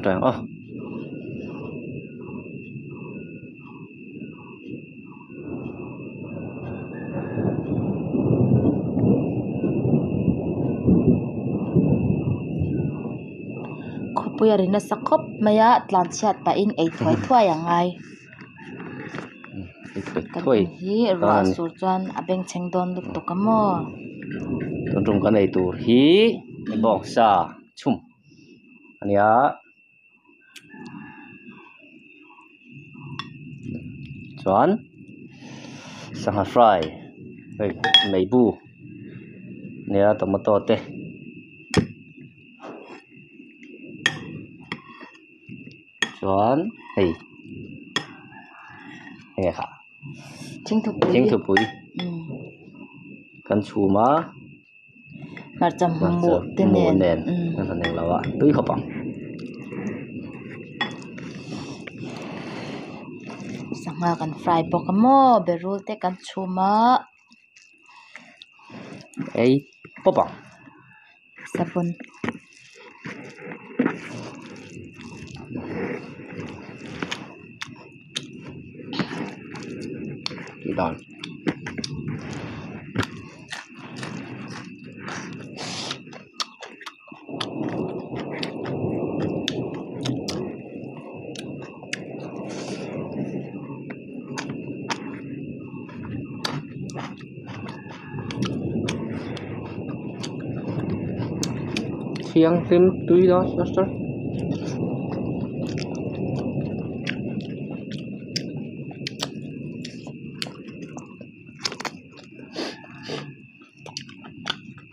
Tawngtai ang aw. Khawpui a ri nasa khawp mai a tlan chhiat pahin ei thuai thuai a ngai. Kan in hi ruah sur chuan a bengchheng dawn lutuk a maw. Tun tum kan ei tur hi bawngsa chhum a nia. Chuan sangha fry hei meibu nia tomato te. Chuan hei enge kha thingthupui kan chhum a. Hmarcha hmuh te nen kan han englo a tui khawp ang. Sangha kan fry bawk a maw berul te kan chhum a. Ei pawp ang. Savun. Tih dan. Thianghlim tui dawn nasa.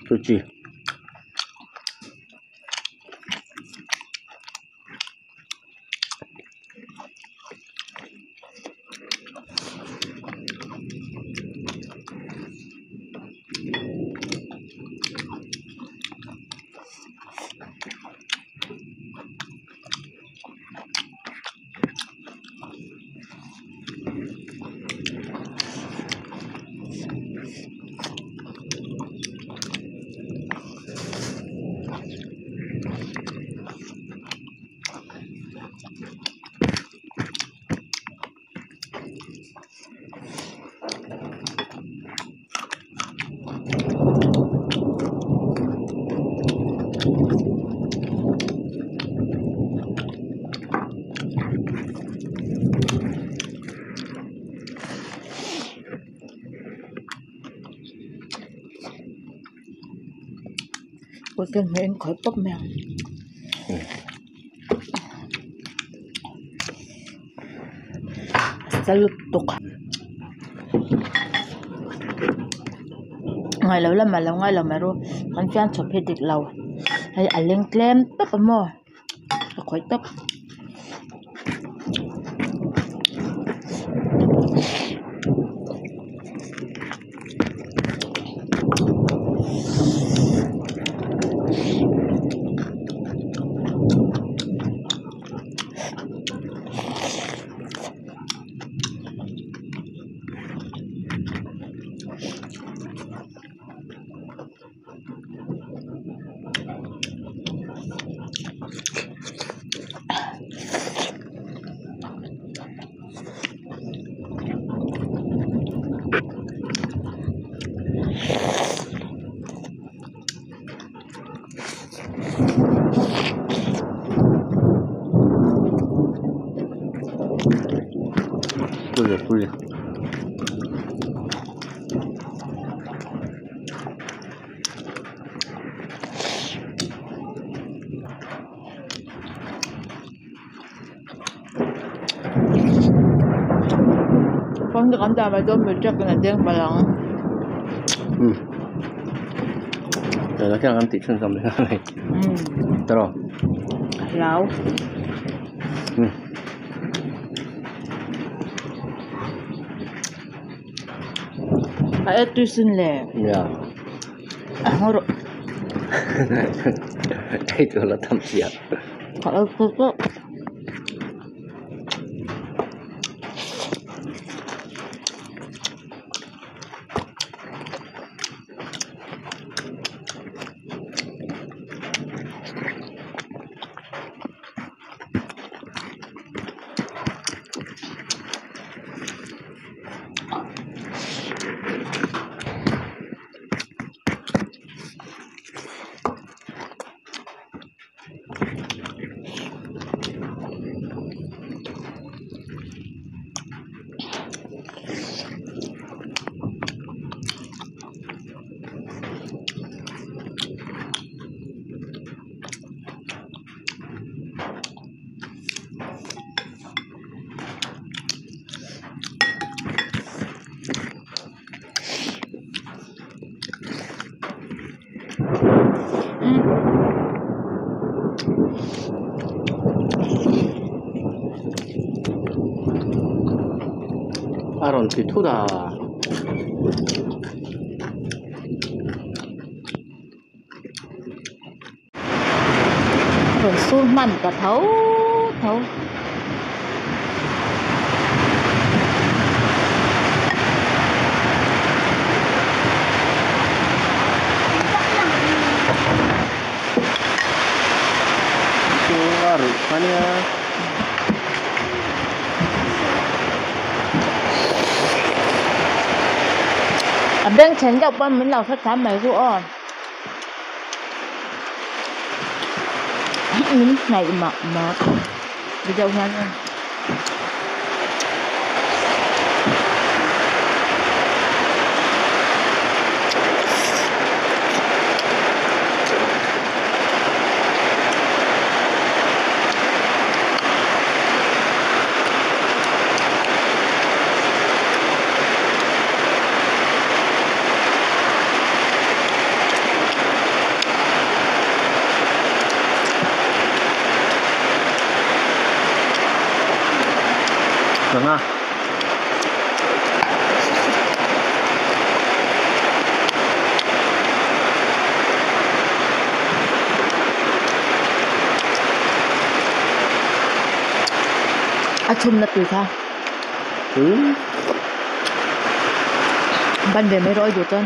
Tui chi. Kut in hmeh in khawih pawp mai ang. A lutuk ngaih loh lamah lo ngai lo mai ru kan fian chawp hi dik lo hei a leng tlem tawp a maw a khawih tawp. Tui tui. Phone te kan dah mai dawn mi check in a deng palh ang. Um. Tuna khian kan tih chhunzawm leh a ni. Um. Tiraw? Hlau. Um. A e tui sin le. Ya. A ngaw rawh. Ei tur la tam sia. Ka ei tui tawp. rawn ti thut a. Rawn sur hman ta tho tho. Chu a ruih kha nia. A bengchheng deuh pawn min lo hrethiam mai chu aw. Min hnaih mah mah ti deuh hian a. Sangha. A chhumna tui kha. Ban ve mai rawh i duh chuan.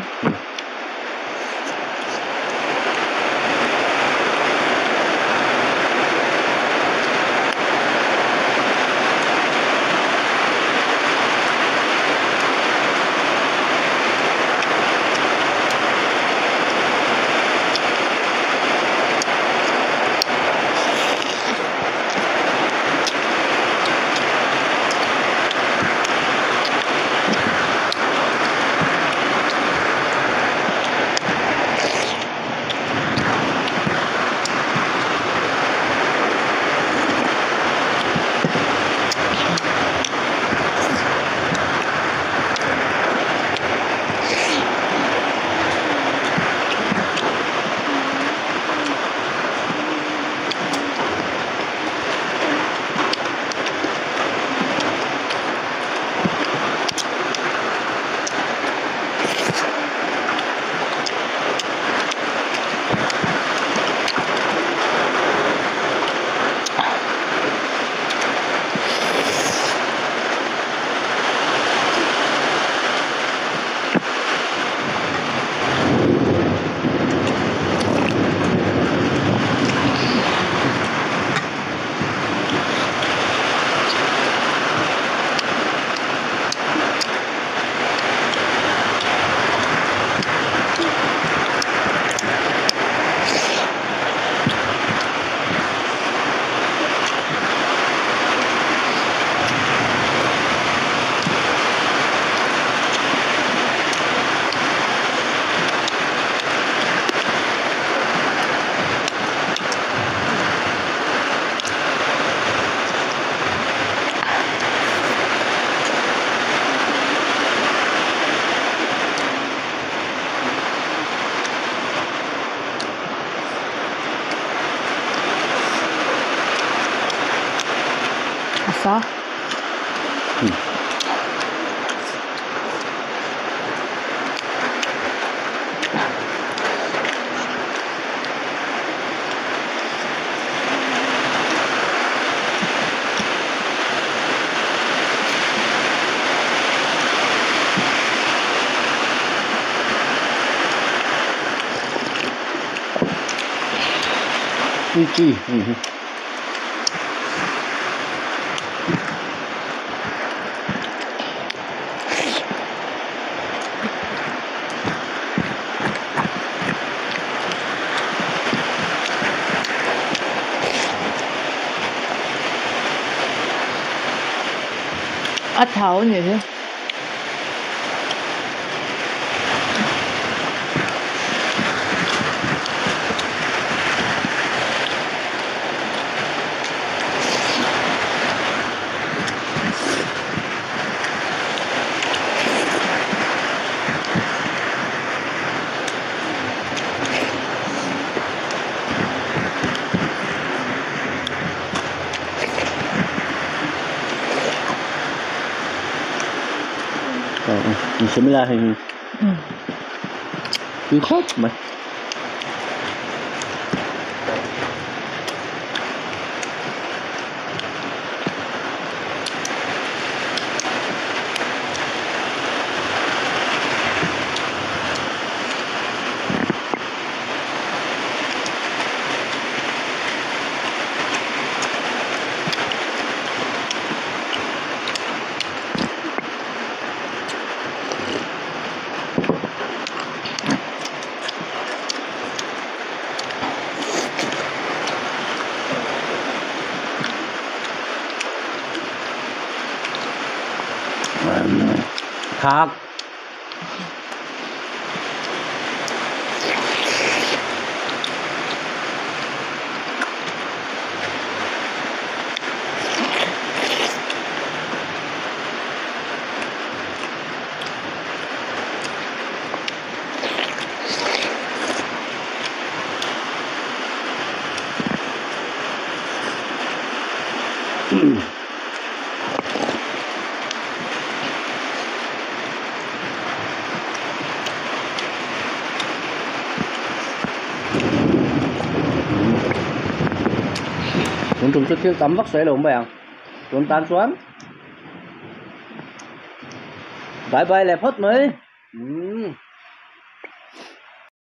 A sa. Tui chi hei hi. A thau a nih hi. Siam ila hei hi tui khawp mai. Thak. Tun tum chu thil tam vak sawi lo mai ang tun tan chuan bye bye leh phawt mai umm.